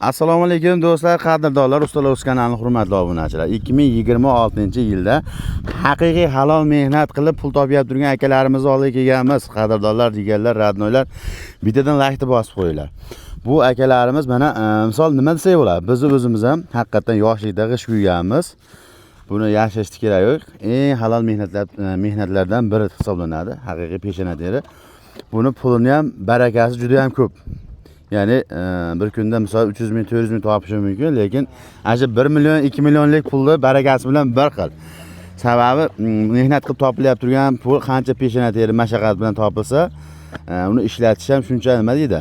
Assalomu alaykum do'stlar, qadrdonlar, Ustalar Uz kanalining hurmatli obunachilari. 2026-yilda haqiqiy halol mehnat qilib pul topyap turgan akalarimiz oldiga kelganmiz. Qadrdonlar, jigarlar, родной lar, bittadan laykni bosib qo'yinglar. Bu akalarimiz mana misol nima desak bo'ladi? Biz o'zimiz ham haqiqatdan yoshlikda g'isht kuyganmiz. Buni yashirishni kerak yo'q. Eng halol mehnatlar mehnatlardan biri hisoblanadi. Haqiqiy peshona teri. Buni pulini ham barakasi juda ham ko'p. Ya'ni bir kunda misol 300 ming, 400 ming topishi mumkin, lekin ana shu 1 million, 2 millionlik pulni barakasi bilan bir xil. Sababi mehnat qilib topilyapti turgan pul qancha peshona teri mashaqqat bilan topilsa, uni ishlatish ham shuncha nima deydi?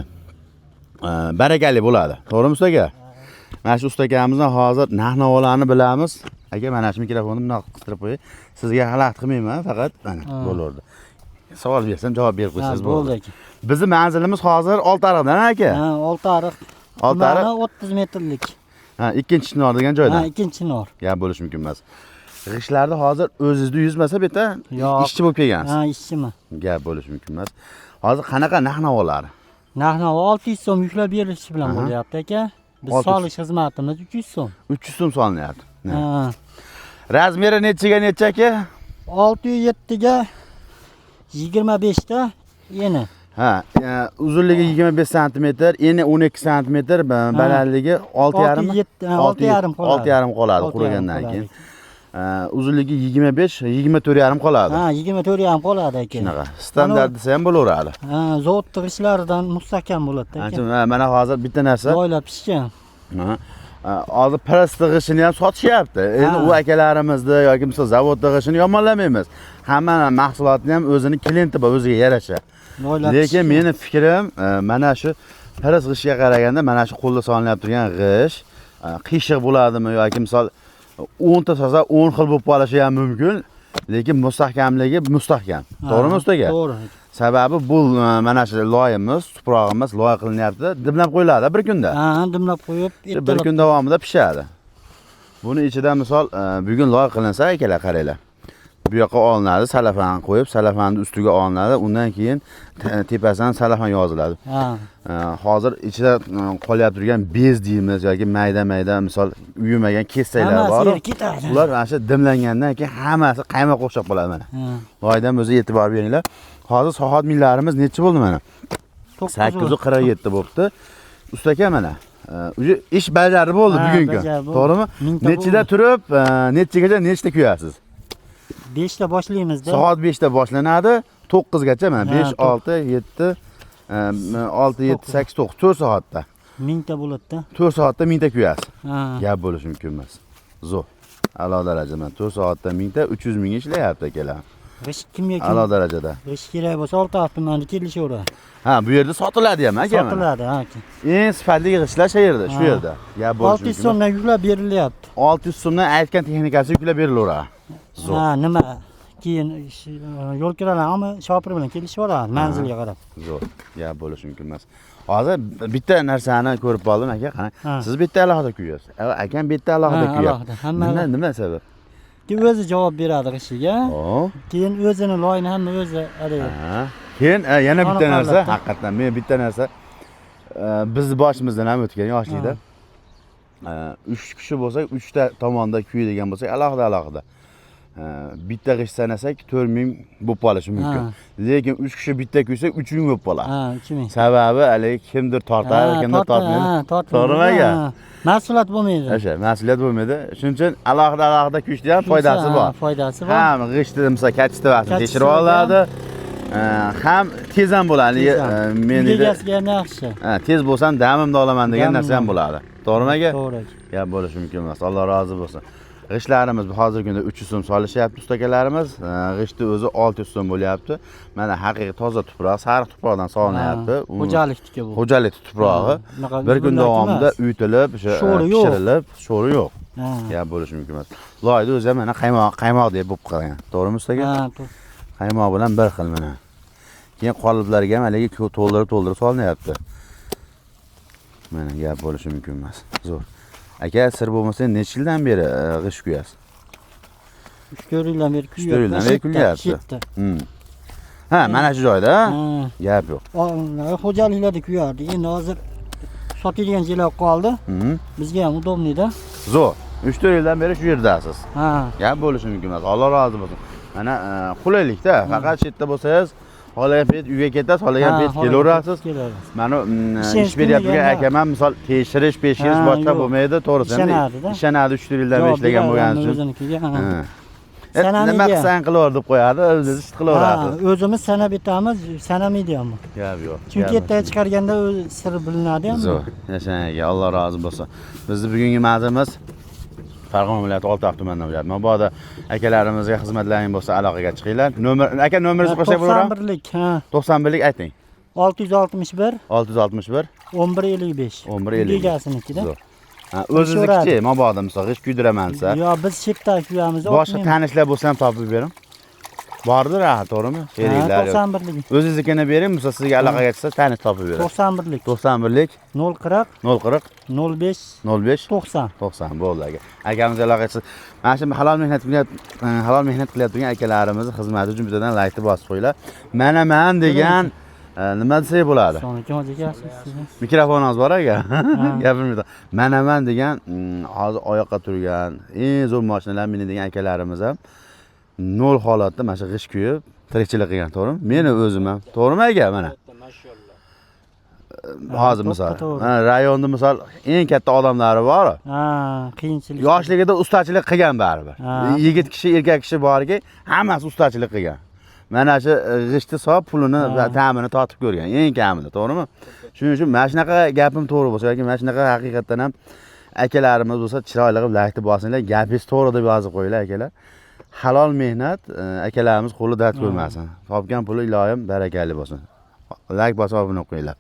Barakali bo'ladi. To'g'rimi, usta aka? Mana shu usta akamizdan hozir narx-navolarni bilamiz. Aka, mana shu mikrofonni bundoq qistirib qo'ying. Sizga xalaqit qilmayman, faqat mana bo'laverdi. Savol bersam javob berib qo'ysangiz bo'ldi bo'ldi. Aka. Bizni manzilimiz hozir Oltiariqdan aka. Ha, Oltiariq. Oltiariq. Tumani 30 metrlik. Ha, ikkinchi Chinor degan joyda. Ha, ikkinchi Chinor. Gap bo'lishi mumkin emas. G'ishtlarni hozir o'zingizda yuzmasa bu yerda Yo'q. ishchi bo'lib kelgansiz. Ha, ishchiman. Gap bo'lishi mumkin emas. Hozir qanaqa narx-navolar? Narx-navo 600 so'm yuklab berilishi bilan bo'lyapti aka. Biz 600. solish xizmatimiz 300 so'm. 300 so'm solinyapti. Ha. Размер i nechiga necha aka? 607 ga 25 ta eni. Ha, uzunligi 25 sm, eni 12 sm, balandligi 6,5. 6,7, ha, 6,5 qoladi. 6,5 qoladi 6,5 qurigandan qoladi. keyin. Uzunligi 25, 24,5 qoladi. Ha, 24,5 qoladi aka. Shunaqa. Standart desa ham bo'laveradi. Ha, zavod g'ishlaridan mustahkam bo'ladi aka. Ancha mana hozir bitta narsa. Loylab pishgan. Ha. Hozir press g'ishini ham sotishyapti. Endi u akalarimizni yoki misol zavodda g'ishini yomonlamaymiz. Hamma mahsulotni ham o'zini klienti bor, o'ziga yarasha. Loylab Lekin pishgan. meni fikrim mana shu press g'ishga qaraganda mana shu qo'lda solinyapti turgan g'ish qiyshiq bo'ladimi yoki misol 10 ta solsa 10 xil bo'lib qolishi ham mumkin. Lekin mustahkamligi mustahkam. To'g'rimi, usta aka? To'g'ri. Sababi bu mana shu loyimiz, tuprog'imiz loy qilinyapti, dimlab qo'yiladi bir kunda. Ha, dimlab qo'yib, Bir kun davomida pishadi. Buni ichida misol bugun loy qilinsa akalar qaranglar. Bu yoqqa olinadi, salafan qo'yib, salafanni ustiga olinadi, undan keyin tepasidan salafan yoziladi. Ha. Hozir ichida qolyapti turgan bez deymiz yoki mayda-mayda misol uyumagan kesaklar Hammasi bor. yerga ketadi. Ular mana shu dimlangandan keyin hammasi qaymoqqa o'xshab qoladi mana. Ha. Loydan o'zi e'tibor beringlar. Hozir soat millarimiz necha bo'ldi mana? 8:47 bo'libdi. Usta aka mana. Уже ish bajarib bo'ldi Ha, bugungi. bajarib bo'ldi. To'g'rimi? Mingta Nechida bo'ldi. turib, nechagacha nechta kuyasiz? 5 ta boshlaymiz-da. Soat 5 da boshlanadi, 9 gacha mana Ha, 5, 6, 7, 6, 7, 8, 9, 4 soatda. Mingta bo'ladi-da. 4 soatda mingta kuyasiz. Ha. Gap bo'lishi mumkin emas. Zo'r. A'lo daraja mana 4 soatda mingta 300 ming ishlayapti akalar. G'isht kimga kim? A'lo darajada. G'isht kerak bo'lsa Oltiariq tumanida kelishaveradi. Ha, bu yerda sotiladi ham aka mana. Sotiladi, ha aka. Eng sifatli g'ishtlar shu yerda, shu Ha. yerda. Gap bo'lishi 600 mumkin emas. so'mdan yuklab berilyapti. 600 so'mdan aytgan texnikasi yuklab berilaveradi. Zo'r. Ha, nima? Keyin yo'l kiralarmi shopir bilan kelishaveradi manzilga qarab. Zo'r. Gap bo'lishi mumkin emas. Hozir bitta narsani ko'rib qoldim aka, qarang. Ha. Siz bitta alohida kuyasiz. Akam bitta alohida Ha, kuyapti. alohida. Hamma Nima sabab? Keyin o'zi javob beradi g'ishiga. O. Keyin o'zini loyini hamma o'zi haligi. Ha. Keyin yana bitta Qoniqarli. narsa, haqiqatdan men bitta narsa bizni boshimizdan ham o'tgan yoshlikda. 3 kishi bo'lsak, 3 ta tomonda kuyadigan bo'lsak, alohida alohida. Bitta g'isht sanasak 4000 bo'lib qolishi mumkin. Ha. Lekin 3 kishi bitta kuysa 3000 bo'lib qoladi. Ha, 3000. Sababi haligi kimdir tortadi, kimdir tortmaydi. Ha, tortmaydi. To'g'rimi aka? Ha, mas'uliyat bo'lmaydi. O'sha mas'uliyat bo'lmaydi. Shuning uchun alohida alohida kuyishni ham foydasi Ha, bor. Foydasi bor. Ham g'ishtni misol качество sini Качество tekshirib oladi. Ham tez ham bo'ladi. Tez ham. Men Uyga deydi, egasiga ham yaxshi. ha, tez bo'lsam damimni olaman degan Damimni narsa ham bo'ladi. To'g'rimi aka? To'g'ri aka. Gap bo'lishi mumkin emas. Alloh rozi bo'lsin. G'ishtlarimiz hozirgi kunda 300 so'm solishyapti ustakalarimiz. G'ishtni o'zi 600 so'm bo'lyapti. Mana haqiqiy toza tuproq, sariq tuproqdan solinyapti. Ha, Xo'jalikniki bu. Xo'jalik tuprog'i. Ha, bunaqa Bir kun uzunlaki davomida emas. uyutilib, o'sha Sho'ri yo'q. pishirilib, sho'ri yo'q. Ha. Gap bo'lishi mumkin emas. Loyni o'zi ham mana qaymoq, qaymoq deb bo'lib qolgan. To'g'rimi ustaga? Ha, to'g'ri. Qaymoq bilan bir xil mana. Keyin qoliplarga ham haligi to'ldirib to'ldirib solinyapti. Mana gap bo'lishi mumkin emas. Zo'r. Aka, sir bo'lmasa necha yildan beri g'isht kuyasiz? 3-4 yildan beri 3-4 yildan beri kuyyapti. kuyyapti. Ha, mana shu joyda. Ha. Gap yo'q. Xo'jaliklarda kuyardi. Endi hozir Sotadigan joylar qoldi. Bizga ham удобный da. Zo'r. 3-4 yildan beri shu yerdasiz. Ha. Gap bo'lishi mumkin emas. Alloh rozi bo'lsin. Mana qulaylikda. Faqat chetda yerda bo'lsangiz, xohlagan payt uyga ketasiz, xohlagan payt kelaverasiz. Kelaverasiz. Mana Ishonch ish beryapti kuniganda. Akam ham misol tekshirish, peshirish Ha, boshqa yo'q. bo'lmaydi, to'g'risi. Ishonadida. Ishonadi 3-4 yildan beri Javob ishlagan beradi bo'lgani uchun. o'zinikiga. Ha. Ha. Sanamaydi Nima ham. qilsang qilaver deb qo'yadi, o'zingiz ish qilaverasiz. Ha, o'zimiz sanab bitamiz, sanamaydi ham. Gap yo'q. Chunki gap yo'q. ertaga chiqarganda o'zi sir bilinadi ham. Zo'r. Yashang aka, Alloh rozi bo'lsin. Bizni bugungi mavzumiz Farg'ona viloyati Oltiariq tumanidan bo'lyapti. Mabodo akalarimizga xizmatlaring bo'lsa aloqaga chiqinglar. Nomer aka, nomeringizni qo'shsak bo'ladimi? 91lik, ha. 91lik ayting. 661 661 1155. 1155. Egasinikida. Zo'r. Ha, o'ziznikichi, mabodo misol hech kuydiraman desa. Yo, biz chetda kuyamiz. Boshqa tanishlar bo'lsa ham topib bering. Bordir, ha, to'g'rimi? Sheriklar. yo'q. 91lik. O'ziznikini bering, misol sizga aloqaga chiqsa tanish topib beradi. 91lik. 91lik 040 040 05 05 90. 90 bo'ldi aka. Akamiz aloqa chiqsa, mana shu halol mehnat qilyapti, halol mehnat qilayotgan akalarimizni xizmati uchun bittadan laykni bosib qo'yinglar. Mana man degan nima desak bo'ladi? Assalomu alaykum aka. Sizga. Mikrofonimiz bor aka. Gapirmaydi. Mana man degan hozir oyoqqa turgan, eng zo'r mashinalar minadigan akalarimiz ham nol holatda mana shu g'isht kuyib tirikchilik qilgan, to'g'rimi? Meni o'zim ham. To'g'rimi aka mana? Hozir misol, to'g'ri. mana rayonda misol eng katta odamlari bor. Ha, qiyinchilik. Yoshligida ustachilik qilgan baribir. Ha. Yigit kishi, erkak kishi borki, hammasi ustachilik qilgan. Mana shu g'ishtni solib pulini va ta'mini totib ko'rgan, eng kamida, to'g'rimi? Shuning uchun mana shunaqa gapim to'g'ri bo'lsa yoki mana shunaqa haqiqatdan ham akalarimiz bo'lsa, chiroyli qilib laykni bosinglar, gapingiz to'g'ri deb yozib qo'yinglar akalar. Halol mehnat, akalarimiz qo'li dard ko'rmasin. Topgan puli iloyim barakali bo'lsin. Layk bosib obuna qo'yinglar.